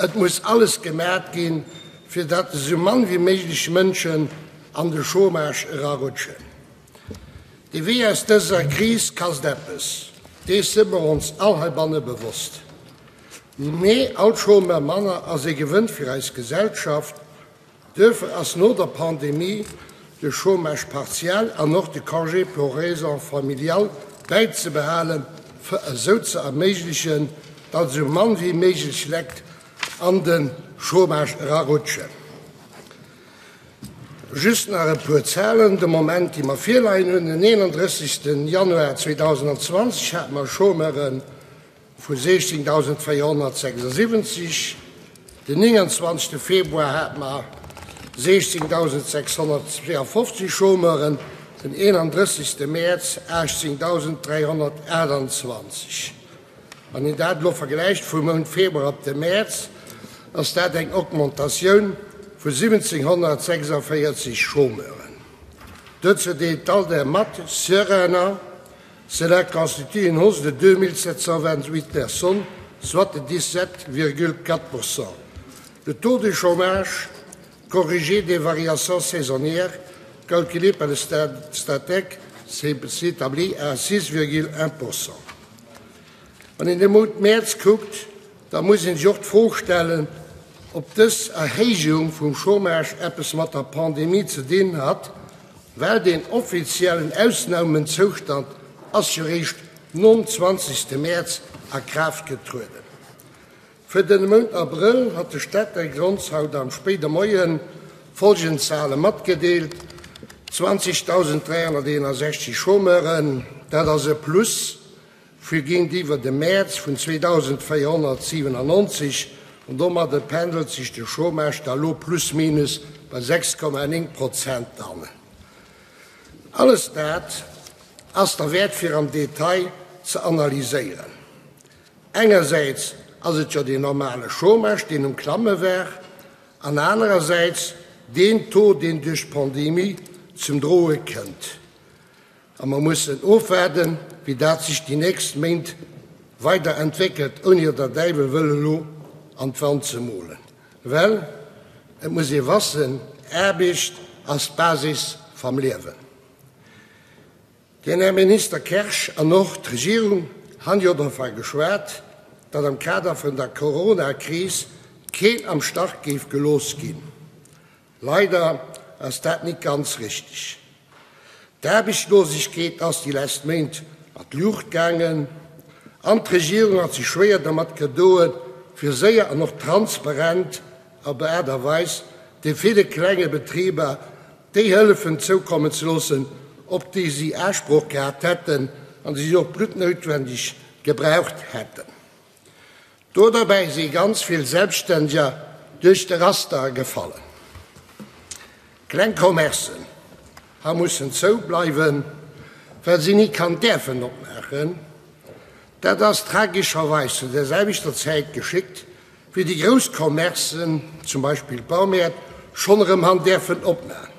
Et muss alles gemat ginn, fir datt esou mann wéi méiglech Mënschen an de Chômage erarutschen. De Wee aus dëser Kris kasst eppes, dees si mer ons all heibanne bewosst. Mee all Chômeur manner ass ee Gewënn fir eis Gesellschaft. Duerfir ass no der Pandemie de Chômage partiel an och de Congé pour raisons familiales bäizebehalen, fir esou ze erméiglechen, datt esou mann wéi méiglech Lekt an de Chômage erarutschen. Just nach e puer Zahlen de Moment, déi mer virleien hunn, Den 31. Januar 2020 hate mer Chômeuren, Vu 16.476 den 29 Februar hate mer 16.652 Chômeuren, den 31 Mäerz 18.328. Wann een dat elo vergläicht vum Mount Februar op de Mäerz, ass dat eng Augmentatioun vu 1.746 Chômeuren. Dozou deelt d'ALDER mat, sur un an Cela constitue une hausse de 2728 personnes, soit de 17,4%. Le taux de chômage corrigé des variations saisonnières calculé par le Statec s'établit à 6,1%. Wann een de Mount Mäerz kuckt, da muss een sech och d'Fro stellen, ob dës Erhéijung vum Chômage eppes mat der Pandemie ze dinn hat, well deen offiziellen Ausnamenzoustand ass jo réischt nom 20. Mäerz a Kraaft getrueden. Fir den Mount Abrëll hat de Statec ons haut am spéide Moie folgend Zale matgedeelt, 20.361 Chômeuren, dat ass e Plus vu géintiwwer dem Mäerz vun 2.497 an domadde pendelt sech de Chômage da lo plus minus bei 6,9 Prozent an. Alles dat ass derwäert fir am Detail ze analyséieren. Engersäits ass et jo deen normale Chômage, deen um Klamme war, an anerersäits deen Taux, deen duerch d'Pandemie zum Droe kënnt. A mer mussen ofwaarden, wéi dat sech déi nächst Méint weider entwéckelt, ouni et der Däiwel wëll elo an d'Wand ze molen. Well et muss ee wassen, Aarbecht ass d'Basis vam Liewen. Den Här Minister Kersch an och d'Regierung han jo dovun geschwat, datt am Kader vun der Coronakris keen am Stach géif gelooss ginn. Leider ass dat nit ganz richteg. D'Aarbechtslosegkeet ass déi lescht Méint an d'Luucht gaangen an d'Regierung hat sech schwéier dermat gedoen, fir séier an och transparent op Aart a Weis de ville klenge Betriber déi Hëllefen zoukommen ze loossen, op déi si Asproch gehat hätten an déi si och bluttnoutwendeg gebraucht hätten. Do derbäi si ganz vill Selbstständiger duerch de Raster gefallen. Kleng Commercen ha mussen zou bleiwen, well si ni kann däerfen opmaachen. Dat ass tragescherweis zu der selwechter Zäit geschickt, wéi déi grouss Commercen, zum Beispill d'Baumäert, schonn erëm han däerfen opmaen.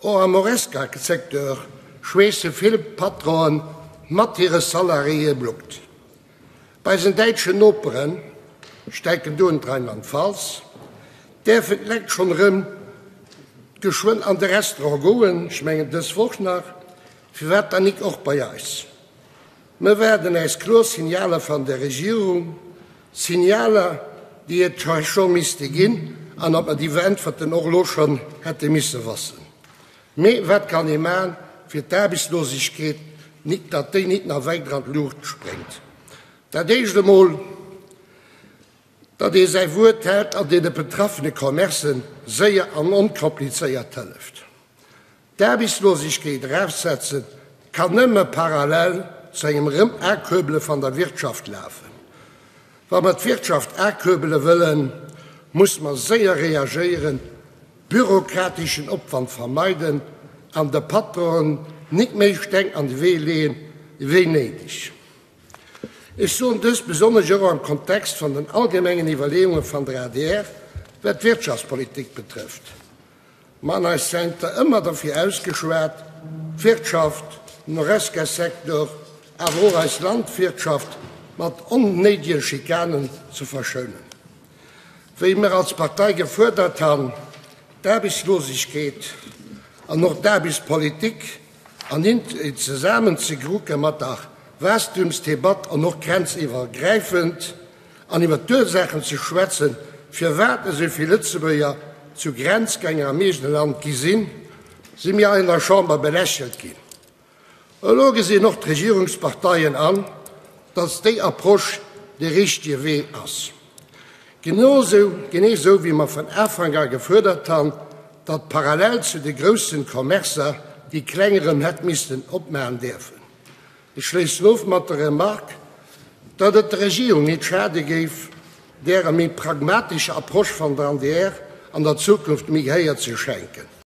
Och am Horesca-Secteur schweesse vill Patronen mat hire Salariéë Blutt. Bei eisen däitschen Noperen, ech denken do un d'Rheinland-Pfalz, däerfen d'Leit schonn erëm geschwënn an de Restaurant goen, ech mengen dës Woch nach, firwat dann nik och bei eis? Mir waarden äis kloer Signaler van der Regierung, Signaler, déi et scho misste ginn an ob mer déi Äntwerten och elo schonn hätte misse wassen. Mee wat kann ee man, fir d'Aarbechtslosegkeet nit, datt déi nit nach weider an d'Luucht spréngt? Dat éischt emol, datt ee säi Wuert hält an deene betraffene Commercen séier an onkomplizéiert hëlleft. D'Aarbechtslosegkeet erafsetzen kann nëmme parallel zu engem Rëm-Akuerbele van der Wirtschaft lafen. Wa mer d'Wirtschaft akuerbele wëllen, muss mer séier reagéieren, bürokratischen Opwand vermeiden an de Patronen nik méi Steng an de Wee leeën wéi néideg. Ech soen dëst besonnesch och am Kontext van den allgemengen Iwwerleeunge van der adr, wat d'Wirtschaftspolitik betrëfft. Mer han eis zenter ëmmer derfir ausgeschwat, d'Wirtschaft, den Horesca-Secteur, awer och eis Landwirtschaft mat onnéidege Schikanen ze verschounen. Wéi mir als Partei gefuerdert han, d'Aarbechtslosegkeet an och d'Aarbechtspolitik an een zesaamenzegrucke mat der Waastumsdebatt an och grenziwwergräifend an iwwer d'Ursaachen ze schwätzen, firwat esou vill Lëtzebuerger zu Grenzgänger am eegene Land gi sinn, si mir hei an der Chamber belächelt ginn. Elo gesinn och d'Regierungsparteien an, datt déi Approche dee richtege Wee ass. Genee esou wéi mer vun Afank a gefuerdert han, datt parallel zu de groussen Commercer déi kleng erëm hätt missten opmachen däerfen. Ech schléissen of mat der Remarque, datt et der Regierung nit schade géif, därer méi pragmatescher Approche van der adr an der Zukunft méi Gehéier ze schenken.